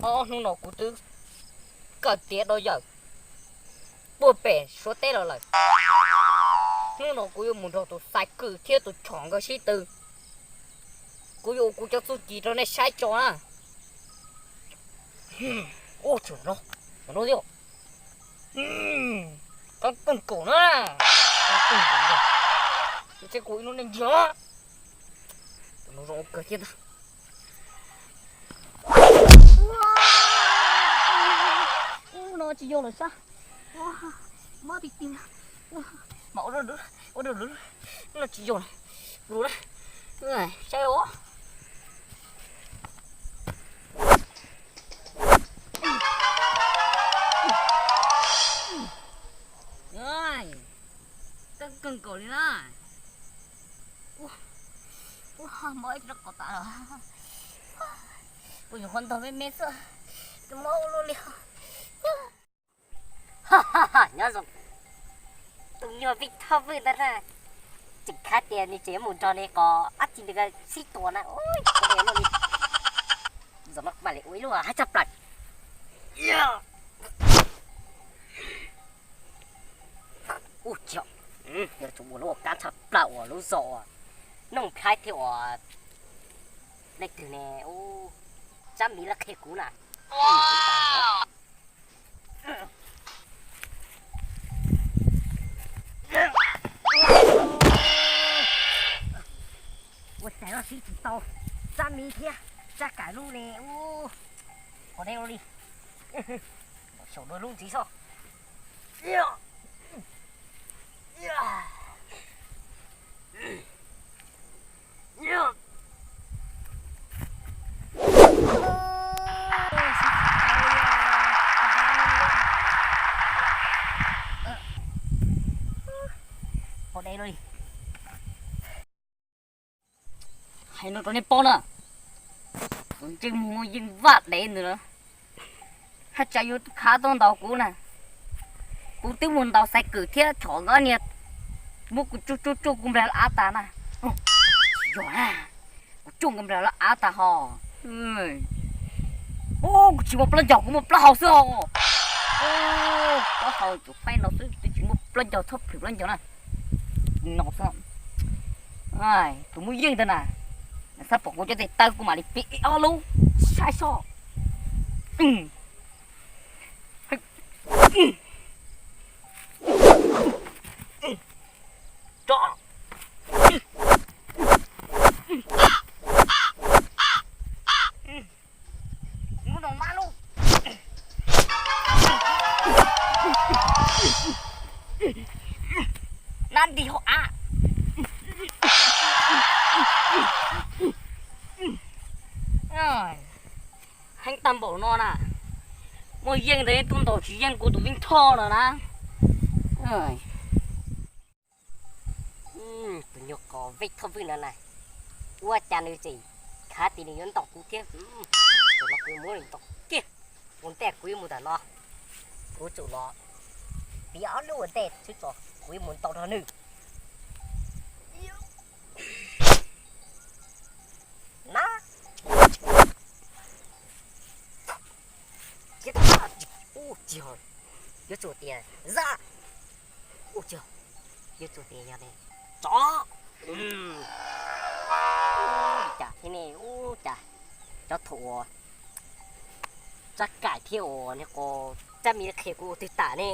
Ob hnub no kuv twb kawm tiav rau yawm puag pem Suav teb los lawm. Hnub no kuv yuav mus nrog tus Xais Kwm thiab tus Chom nkawd sib tw. Kuv yuav ua kuv cov txuj ci rau nej saib tso na. Ua tsaug no, no thiab. Qeeb kawg nkaus na. Qeeb kawg nkaus na. Ces kuv ib lub neej ntshiab. Tus no zoo kawg thiab ntag. Ub, no tsis yog lawm sab. Mob ti ti. Mas ua rau lub, ua rau lub, no tsis yog lawm. Lus na, saib os. Kawg kawg nkaus li na. Ua, mob ib rab qau tas lawm. Kuv nyuam qhuav ntog me me xwb, mob ua luaj li. Nyob zoo tus nyuag Vij Thoj Vwj ntawd na, tseem khav tias nws tseem yuav mus nrog nws qos ab tsi nws sib tua na. Ua luaj li, zaum no mam li ua ib lub haj tshaj plaws. Ub, tsis yog, yuav tsum ua lub ua kab tshaj plaws uas lub zos uas Nooj Nplhaib thiab uas leej twg ne, ub, Tsab Miv lawv qhia kuv na. Ua cas los siv tsis tau Tsab Miv thiab Tsab Kaim lub ne, ub, qhov deb ua li. Xyaum dua lub ntxiv xwb. Qhov deb ua li. Hais no rau nej paub na, kuv ntsej muag yeej vaj dev ntawd lawm, haj tseem yuav khav tau ntaus kuv na. Kuv twb mus ntaus Xaiv Kwm thiab Chom nkawd niag muab kuv tsuj tsuj tsuj kuv nplaig lawv av tas na. Yog na, kuv tsuj nkawd nplaig lawv av tas ho. Kuv tsis muaj plaub ncaug, kuv muaj plaub hau xwb ho. Plaub hau tsuas faib no xwb, twb tsis muaj plaub ncaug, txhob plhws plaub ncaug na. No xwb. Tus muaj yeej ntawd na, xav pom kuv cov tes taw kuv mam li piv ib ob lub saib soj. Tso. Ub, no mab lub. Nab nti hauv av. Heev tag npaum no na, muaj yeej ntawd yeej tuaj ntaus tsis yeej kuv tus Vij Thoj no na. Tus nyuag qos Vij Thoj Vwj no na, ua cas nws tseem khav tias nws yuav ntaus kuv thiab. Tus no kuv muab nws ntaus kiag. Ua ntej kuv yuav mus ntawm no, kuv tsum los piav ob lub ua ntej xwb tso, kuv yuav mus ntaus nrog nws. Na, ub, tsis, yuav tsum tias za, ub, tsis, yuav tsum tias yog ne, tsov. Ub, cas thiab ne, ub, cas cov thaum uas Tsab Kaim thiab uas niag qos Tsab Miv qhia kuv ua twg tas ne.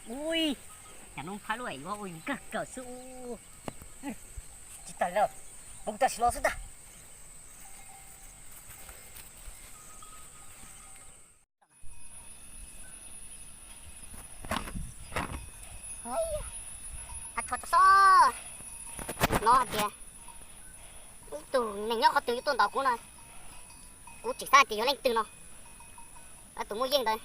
Ui, cas Nooj Nplhaib lub es yuav ua nkawg kawg xwb. Tsis tawm lawm, mus tam sim no xwb ntag. Tso tso, no hais tias ib tug neeg nyob qhov twg yuav tuaj ntaus kuv no, kuv tseem xav tias yog leej twg no. Tus muaj yeej ntawd,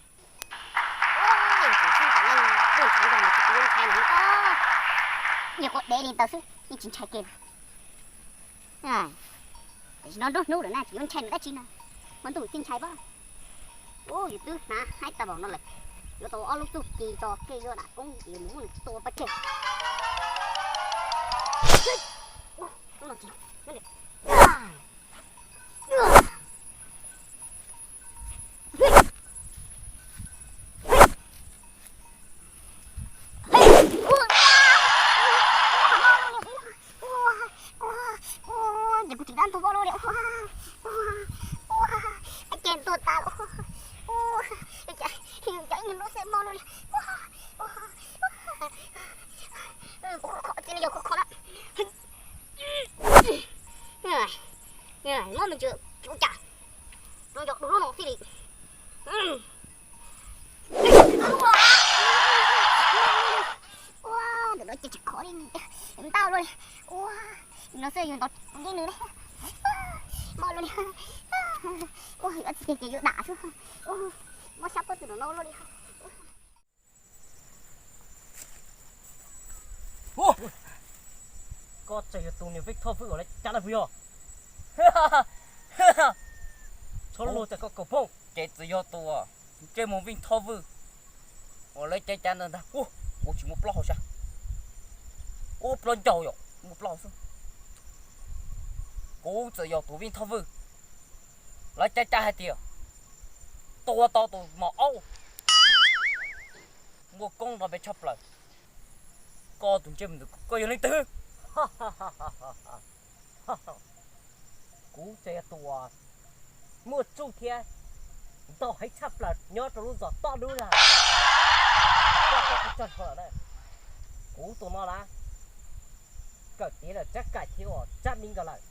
tus sib ntaus neeg ntuj ntxhov zog mas tsis, kuv yuav ntshai nws heev. Niag qos dev li ntawd xwb yeej tsis ntshai kiag. Tiam sis no nruab hnub lawm na, tsis yuav ntshai nws dab tsi no. Hmo ntuj thiaj ntshai pob. Ub, yus twb hnav haib tag npaum no lawm. Yuav tau ob lub txuj ci tso, koj yuav dam koob ces mus muab nws tua pov tseg. Ces kuv tsis dab ntug voj lub li. Ces ntuag tas lawm. Cov ib niag lub xeb mos lub li. Kuv khov khov, tsis yog kuv khov na. Mob me ntsis ua cas no yog dua lub no xwb li. Ua, ntawm no ces tsis khov li, ntau luaj li. Ua, no xwb yus ntau yeej nws li. Mob luaj li. Ua, yuav tsis tiag ces yuav dam xwb. Mob sab pob tw no luaj li. Koj tseem yog tus niag Vij Thoj Vwj uas lawv cab na puas yog? Txhob luag txog koj kaum phooj. Ces txawm yog tus ntsej muag Vij Thoj Vwj uas lawv cab cab ntag ntag. Kuv, kuv tsis muaj plaub hau sab, ua plaub ncaug yom, muaj plaub hau xwb. Kuv txawm yog tus Vij Thoj Vwj lawv cab cab hais tias tua tau tus maum aub muaj koob nrov npe tshaj plaws. Koj tus ntsej muag ntawd koj yog leej twg? Kuv tseem yog tus uas muaj txuj thiab ntau heev tshaj plaws nyob rau lub zos Toj Dub ntag. Koj txhob txhawj lawm na. Kuv tus no na, kawm tiav lawm tsab kaim thiab uas tsab mi nkawd lawm.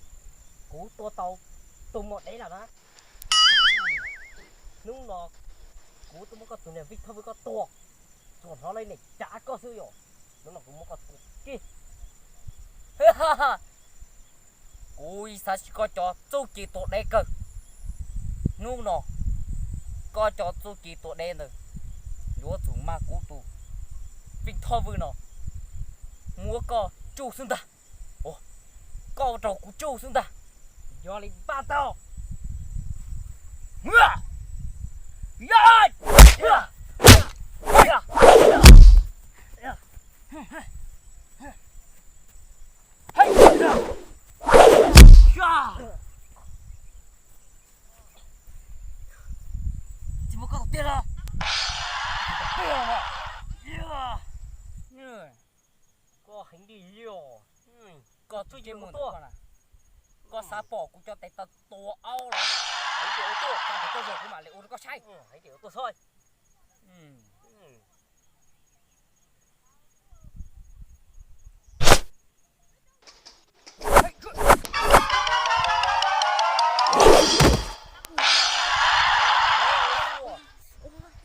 Kuv tua tau tus maum dev lawm na. Hnub no kuv tuaj muab koj tus niag Vij Thoj Vwj koj tua, tsuas hnov lawv niam cav koj xwb yom. Hnub no kuv muab koj tua kiag. Kuv xav sim koj cov txuj ci tua dev kawg. Hnub no koj cov txuj ci tua dev ntawd yuav tsum mag kuv tus Vij Thoj Vwj no muab koj tsuj xwb ntag. Koj ua rau kuv tsuj xwb ntag. Yog li npaj tau. Tsis muaj koj tiag los? Koj heev li os. Koj twb ntsej muag tuaj, koj xav pom kuv cov tes taw tua aub los? Heev tias ua tuaj, koj pom tuaj zog kuv mam li ua rau koj saib. Heev tias ua tuaj xwb.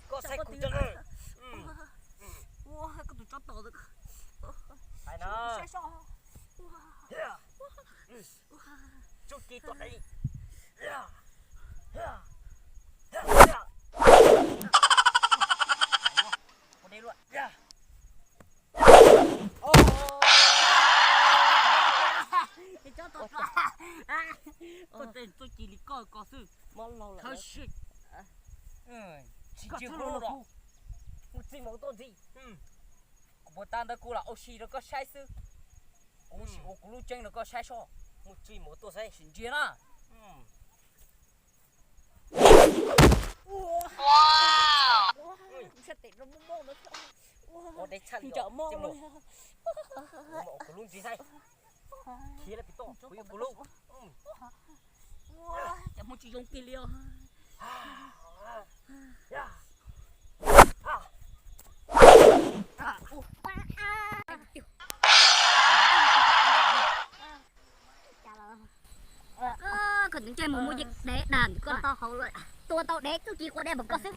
Koj saib kuv cov na. Ua, koj tus tsov tom hais na. Tsuj ci tua dev. Ua deb luaj. Koj tej txuj ci li koj ko xwb. Thawj si. Tsis ntsia kuv los, mus txij mus tuaj ntxiv. Kuv puas tas ntawd kuv lam ua si rau koj saib xwb. Kuv sim ua kuv lub tseeb rau koj saib soj. Mus txij mus tuaj saib. Sim ntsia na. Ua deb tshaj li os. Kuv lub ntxiv saib. Khiav lawm pem toj, kuv yuav kuv lub. Cov hmoob tsis zoo kiag li os. Koj tus ntsej muag muaj dev dag koj tau hauv lawm. Tua tau dev txuj ci qua dev npaum koj xwb.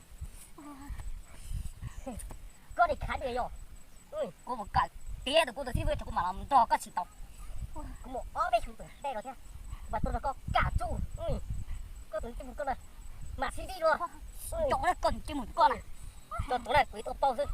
Koj li khav tias yog kuv mus kawm tiav tus kuv tus txij vwj tso kuv mam los nrog koj tsis tau. Kuv mus ob peb xyoo tus ntej los thiab, kuv mam tuaj nrog koj kam tsuj. Koj tus ntsej muag koj na, mam sib ntsib dua. Tso koj tus ntsej muag koj na, tso tso na kuv tuaj paub xwb.